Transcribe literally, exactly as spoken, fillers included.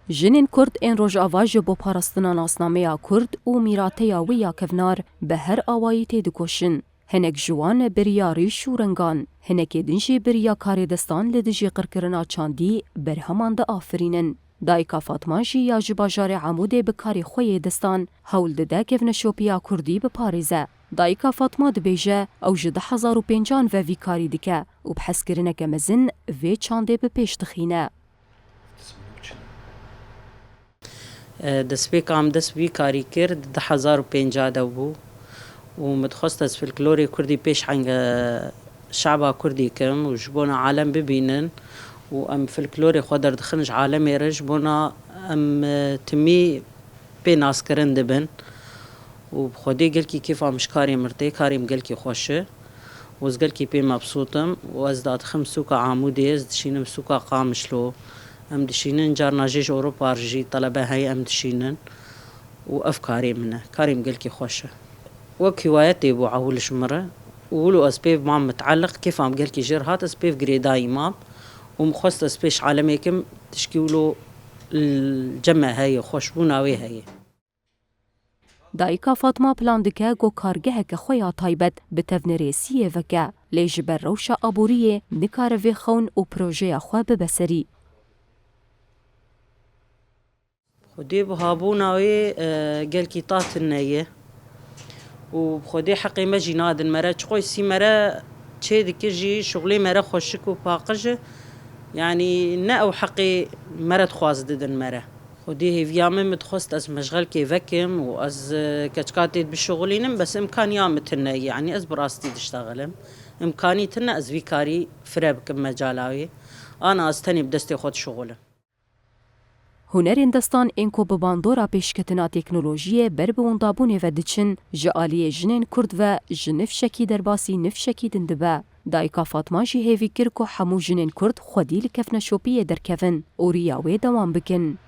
Jinên Kurd ên Rojava ji bo parastina nasnameya Kurd û mîrateya wê ya kevnar bi her awayî têdikoşin. Hinek ji wan bi riya rîş û rengan, hinekê din jî bi riya karê destan li dijî qirkirina çandî berheman diafirînin. Dayika Fatma jî ya ji bajarê Amûdê bi karê xwe yê destan hewl dide kevneşopiya Kurdî biparêze. Dayika Fatma dibêje, ew ji du hezar û pêncan ve vî karî dike û bi hezkirineke mezin vê çandê bi pêş dixîne. Destpêka min dest bi vî karî kir di du hezar û pênca de bû û min dixwest ez folklorê kurdî pêş henga şaba kurdî kim û ji bona alem bibînin û em folklorê xwe derdixin ji alemê re, ji bona em, e, timî pê naskirin dibin. Û bi Xwedê gelkî kêfa min ji karê min tê, karê min gelkî xweş e. Û ez gelkî pê mebsût im û ez dadixim sûka Amûdê, ez dişînim sûka Qamişlo. Em dişînin, carna jê ji Ewropa re jî telebe heye, em dişînin. Û ev karê min e. Karê min gelkî xweş e. Wek hiwayetê bû ewil ji min re. Û wilo ez pê mam miteelliq, kêfa min gelkî jê re hat, ez pê girêdayî mam. Û min xwest ez pêş alemê kim, tişkî wilo li cem me heye, xweşbûna wê heye. Dayika Fatma plan dike ku kargeheke xwe ya taybet bi tevnirêsiyê veke, lê ji ber rewşa aboriyê nikare vê xewn û projeya xwe bibe serî. Xwedê buhabûna wê, e, gelkî ta tune ye. Û bi Xwedê heqê me jî nadin me re. Çiqoy sî me re çê dikir jî, şixulê me re xweşik û paqij e. Yanî ne ew heqê me re dixwaz didin me re. Xwedê hêviya min, min dixwest ez meşxelkê vekim û ez, e, keçika tê bişixulînim, bes imkaniya min tune ye. Yanî ez bi rastî diştexilim. Imkanî tune ez vî karî fire bikim mecala wê. Ana ez tenê bi destê xwe dişixulim. Hunerên destan ên ku bi bandora pêşketina teknolojiyê ber bi windabûnê ve diçin, ji aliyê jinên Kurd ve ji nifşekî derbasî nifşekî din dibe. Dayika Fatma jî hêvî kir ku hemû jinên Kurd xwedî li kevneşopiyê derkevin û riya wê dewam bikin.